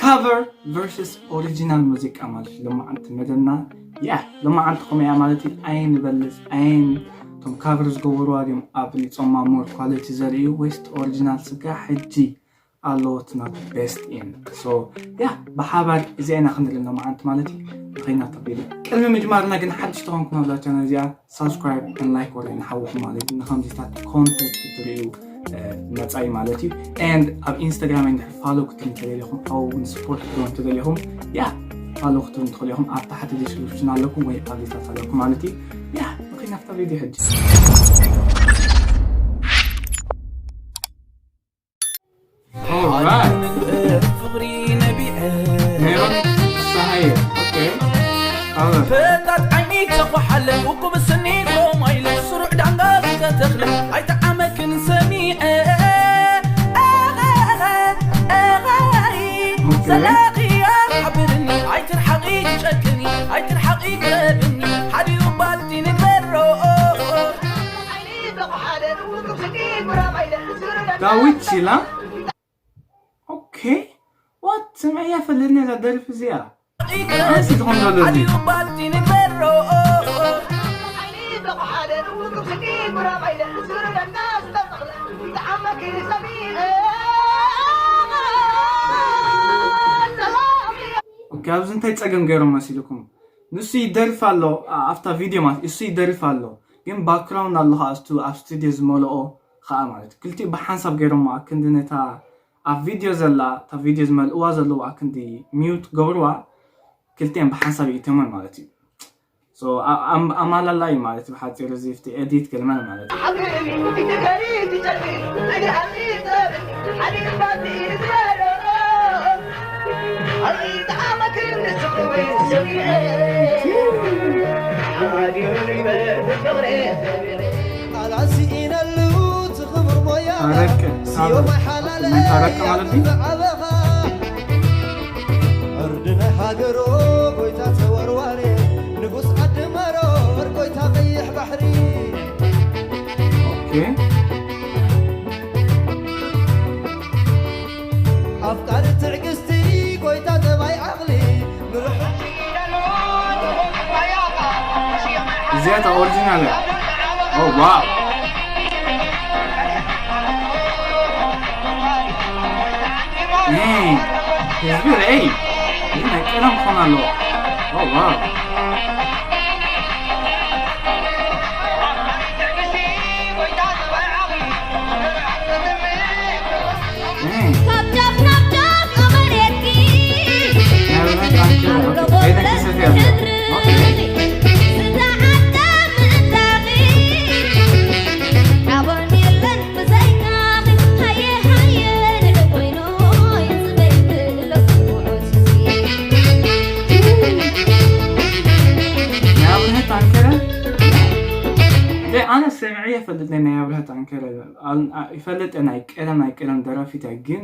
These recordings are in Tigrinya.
Cover versus original ሙዚቃ ማለት እዩ። ሎማዓንቲ መደብና፣ ያ፣ ሎማዓንቲ ከምኡ እያ ማለት እዩ። ኣየን ይበልጽ፣ ኣየን፣ እቶም ካቨር ዝገበሩዋ ድዮም ኣብሊጾማ ሞር ኳሊቲ ዘርእዩ፣ ወይስ እቲ ኦሪጂናል ስጋ ሕጂ ኣሎ እቲ ናቱ ቤስት ኢን? ሶ፣ ያ፣ ብሓባር እዚኣ ኢና ክንርኢ ሎማዓንቲ ማለት እዩ። ንኸይና ተቢሉ፣ ቅድሚ ምጅማርና ግን ሓድሽ ተኾንኩም ኣብዛ ቻነል እዚኣ ሳብስክራይብ ን ላይክ ወረ ንሓውኹም ማለት እዩ። ንኸምዚታት ኮንተንት ክትርእዩ፣ እ፣ መጻኢ ማለት እዩ። And ኣብ ኢንስታግራም እንድሕር ፋሎ ክትብሉ እንተደሊኹም፣ ከምኡ እውን ስፖርት ክትብሉ እንተደሊኹም፣ ያ፣ ፋሎ ክትብሉ ትኽእሉ ኢኹም። ኣብ ታሕቲ ዲስክሪፕሽን ኣለኩም ወይ ኣብዚታት ኣለኩም ማለት እዩ። ያ፣ ንኸይድ ናብታ ቪድዮ ሕጂ። Alright. ፍቕሪ ነቢዐ ሜሮን ፍስሃየ። ኦኬ። ካቨር። ፈጣጥ ዓይኒ ተኳሓለ፣ ውቁብ ስኒ ኮማይለ፣ ስሩዕ ዳንጋ ዝተተኽለ፣ ኣይጠዓመክን ሰሚዐ። ኦኬ። ዘላቕያ ሓብርኒ፣ ኣይትርሓቒ ትጨክኒ፣ ኣይትርሓቒ ቅረብኒ፣ ሓዲኡ ባልቲ ንግበሮ። ዳዊት ቺላ። ኦኬ። ዋት፣ ስምዐያ ፈልጥኒ እዛ ደርፊ እዚኣ። ኣነስ ዝኾን ዘሎ እዚ። ሓዲኡ ባልቲ ንግበሮ። ኦኬ፣ ኣብዚ እንታይ ጸገም ገይሮም መሲልኩም? ንሱ ይደርፍ ኣሎ፣ ኣ-፣ ኣብታ ቪድዮ ማለት እሱ ይደርፍ ኣሎ፣ ግን ባክግራውንድ ኣሎ ኸዓ፣ እስቱ ኣብ ስቱድዮ ዝመልኦ ኸዓ ማለት እዩ። ክልቲኡ ብሓንሳብ ገይሮሞ ኣክንዲ ነታ ኣብ ቪድዮ ዘላ፣ እታ ቪድዮ ዝመልእዋ ዘለዉ ኣክንዲ ሚውት ገብርዋ፣ ክልቲኤን ብሓንሳብ ይእተመን ማለት እዩ። ሶ፣ ኣ-፣ ኣም-፣ ኣማላላ እዩ ማለት እዩ። ብሓፂሩ እዚ ፍቲ ኤዲት ገልመን ማለት እዩ። ታረቅ፣ ታረቅ፣ ናይ ታረቅ ማለት እዩ። ዕርዲ ናይ ሃገሮ ጎይታ ተወርዋሪ፣ ንጉስ ዓዲ መሮር፣ ጎይታ ቀይሕ ባሕሪ። ኦኬ። ኣፍቃሪ ትዕግስቲ፣ ጎይታ ጠባይ ዓቕሊ፣ ንርሑቕ እዚኣ እታ ኦሪጂናል እያ። ኦ፣ ዋው። እ፣ ህዝቢ ርአይ። እዚ ናይ ቀደም ክኾን ኣለዎ። ኦ፣ ዋው። እ። ካብ ጫፍ ናብ ጫፍ ኣመሬትኪ ናይ እውነት ኣንቺ ኣለኹ። ከይደ ክሰት እያ። ሕድሪ ኦኬ። ዝተዓጠ ምእንታኺ ሓበን የለን ብዘይካኺ። ሃየ ሃየ ንዕቆይኖ ይጽበይ ብለኩ ናይ ኣብርሀት ኣንከረ። ዘይ ኣነ ሰሚዐ ይፈልጥ ናይ ኣብርሀት ኣንከረ። ኣል-፣ ኣ-፣ ይፈልጥ ናይ ቀደም ናይ ቀደም ደራፊት እያ፣ ግን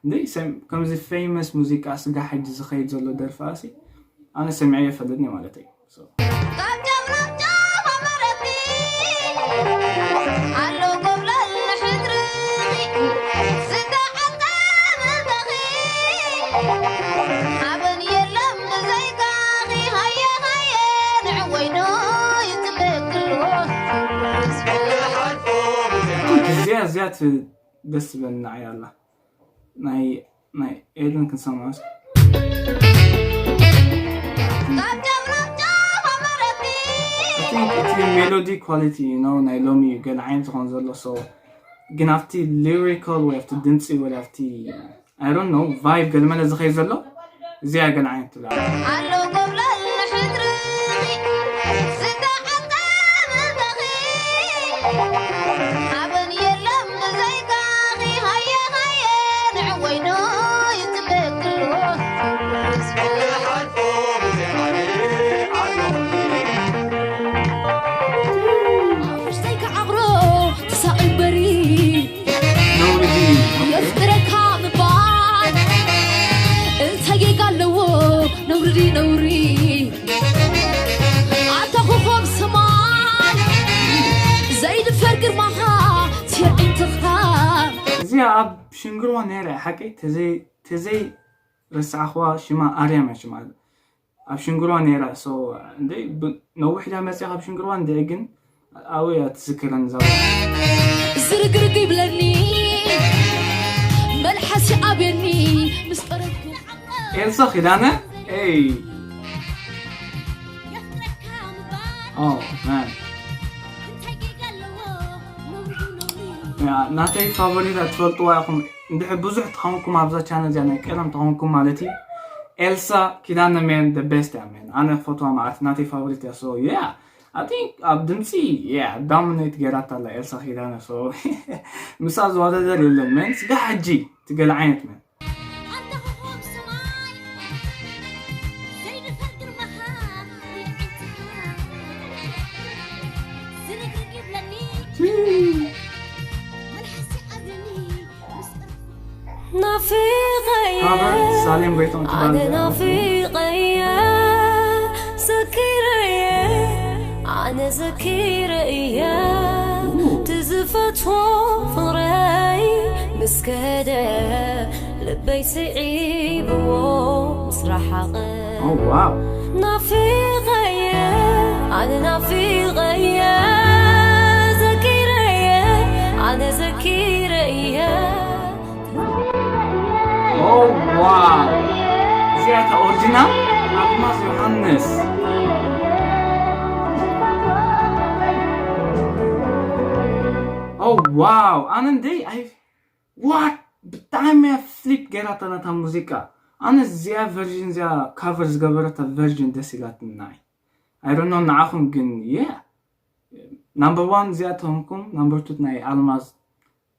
እንዴ ሰም-፣ ከምዚ ፌመስ ሙዚቃ ስጋ ሕጂ ዝኸይድ ዘሎ ደርፊ ኣሲ ኣነ ሰሚዐ ይፈልጥኒ ማለት እዩ። ሶ። ካብ ጫፍ ናብ ጫፍ ኣመረቲ ኣሎ ጎብለል ሕድሪ ዝተዓጠ ምልክኺ ሓበን የለን ብዘይካኺ ሃየ ሃየ ንዕወይኖ ይትበክሎ። እዚኣ፣ እዚኣ ት-፣ ደስ ትብለኒ ንዓይ ኣላ። ናይ፣ ናይ ኤለን ክንሰምዖ እስኪ። I think እቲ ሜሎዲ ኳሊቲ፣ you know፣ ናይ ሎሚ እዩ ገለ ዓይነት ዝኾን ዘሎ። So፣ ግን ኣብቲ ሊሪካል ወይ ኣብቲ ድምፂ ወይ ኣብቲ፣ I don't know፣ ቫይብ ገለ መለ ዝኸይድ ዘሎ እዚኣ ገለ ዓይነት ትብላ። ኣሎ ጎብለል ሕድሪ ዝተዓጠ ምልክኺ ሓበን የለን ብዘይካኺ ሃየ ሃየ ንዕወይኖ ይትበክሎ። ውሽጠይ ክዓቕሮ ትሳቕ እምበሪ ነውሪ ድዩ? የፍቅረካ ምባል እንታይ ጌጋ ኣለዎ? ነውሪ ድዩ ነውሪ? ኣታ ኮኾብ ሰማይ ዘይድፈር ግርማኻ ትርዒትኻ። እዚኣ ኣብ ሽንግርዋ ነይረ ሓቀይ ተዘይ፣ ተዘይ ረሳዕኽዋ ሽማ ኣርያም እያ ሽማ ኣብ ሽንግርዋ ነይራ so እንደ ነዊሕ ዳ መፅያ ካብ ሽንግርዋ እንደ ግን ኣበይ እያ ትዝክረኒ እዛ ዝርግርግ ይብለኒ መልሓስ ይኣብየኒ ምስ ቀረብኩ ኤልሳ ኪዳነ ኤይ የፍቅረካ ምባል Oh man እንታይ ጌጋ ኣለዎ መብርሂ ኖሪ ያ ናተይ ፋቮሪት ትፈልጥዋ ኢኹም እንድሕር ብዙሕ ተኾንኩም ኣብዛ ቻነል እዚኣ ናይ ቀደም ተኾንኩም ማለት እዩ ኤልሳ ኪዳነ man the best እያ man ኣነ ክፈትዋ ማለት ናተይ ፋቮሪት እያ so yeah I think ኣብ ድምፂ yeah dominate ገይራታ ኣላ ኤልሳ ኪዳነ so ምሳ ዝወዳደር የለን man ስጋ ሕጂ ትገል ዓይነት man ኣንተ ኮኾብ ሰማይ ዘይድፈር ግርማኻ ርዕድትኻ ዝርግርግ ይብለኒ መልሓስ ይኣብየኒ ምስ ቀረብኩ ናፊቐየ ሳሌም ጎይቶም ኣነ ትባል ናፊቐየ ዘኪረየ ኣነ ዘኪረየ ትዝፈትዎ ፍቕረይ ምስ ከደ ልበይ ስዒብዎ ምስ ረሓቐ Oh wow ናፊቐየ ኣነ ናፊቐየ ዘኪረየ ኣነ ዘኪረየ Oh wow እዚኣ እታ ኦሪጂናል ኣልማዝ ዮሃንስ Oh wow ኣነ እንደይ ኣይ what ብጣዕሚ እያ ፍሊፕ ገይራታ ናታ ሙዚቃ ኣነ እዚኣ ቨርዥን እዚኣ ካቨር ዝገበረታ ቨርዥን ደስ ኢላትኒ ናይ I don't know ንዓኹም ግን yeah number one እዚኣ ተኾንኩም number two ናይ ኣልማዝ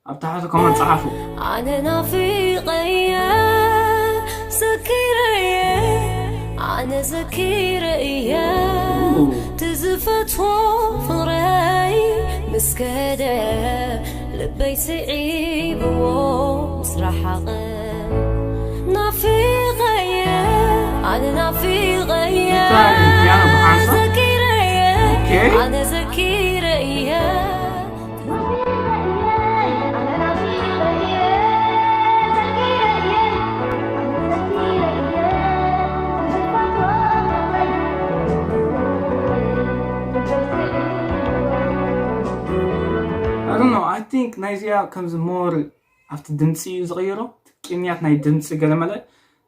ኣብ ታሕቲ ኮመንት ጸሓፉ ኣነ ናፊቐየ ዘኪረየ ኣነ ዘኪረየ ትዝፈትዎ ፍቕረይ ምስ ከደ ልበይ ስዒብዎ ምስ ረሓቐ ናፊቐየ ኣነ ናፊቐየ ፒያኖ ብሓንሳብ? ዘኪረየ Okay. ኣነ ዘኪረየ I don't know I think ናይዚኣ ከምዚ more ኣብቲ ድምፂ እዩ ዝቕይሮ ቅንያት ናይ ድምፂ ገለመለ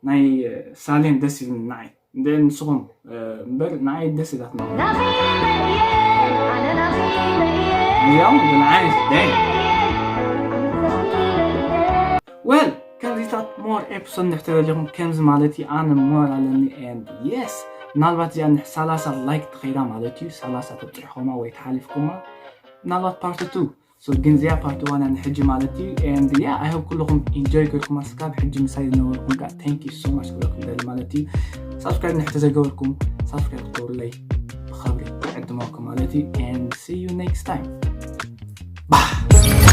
ናይ ሳሌም ደስ ይብል ንዓይ እንደ ንስኹም እምበር ንዓይ ደስ ኢላትና እዚኦም ንዓይ ደይ well ከምዚታት more episode ንሕተደሊኹም ከምዚ ማለት እዩ ኣነ more ኣለኒ and yes ምናልባት እዚኣ ንሕ ሰላሳ like ትኸይዳ ማለት እዩ ሰላሳ ተብፅሕኹማ ወይ ተሓሊፍኩማ ምናልባት part two so ግን እዚኣ part one ንሕጂ ማለት እዩ and yeah I hope ኩልኹም enjoy ገርኩም ኣስካብ ሕጂ ምሳይ ዝነበርኩም ጋር thank you so much ክብለኩም ደሊ ማለት እዩ subscribe ንሕተ ዘይገበርኩም subscribe ክትገብሩለይ ብኸብሪ ዕድመኩም ማለት እዩ and see you next time bye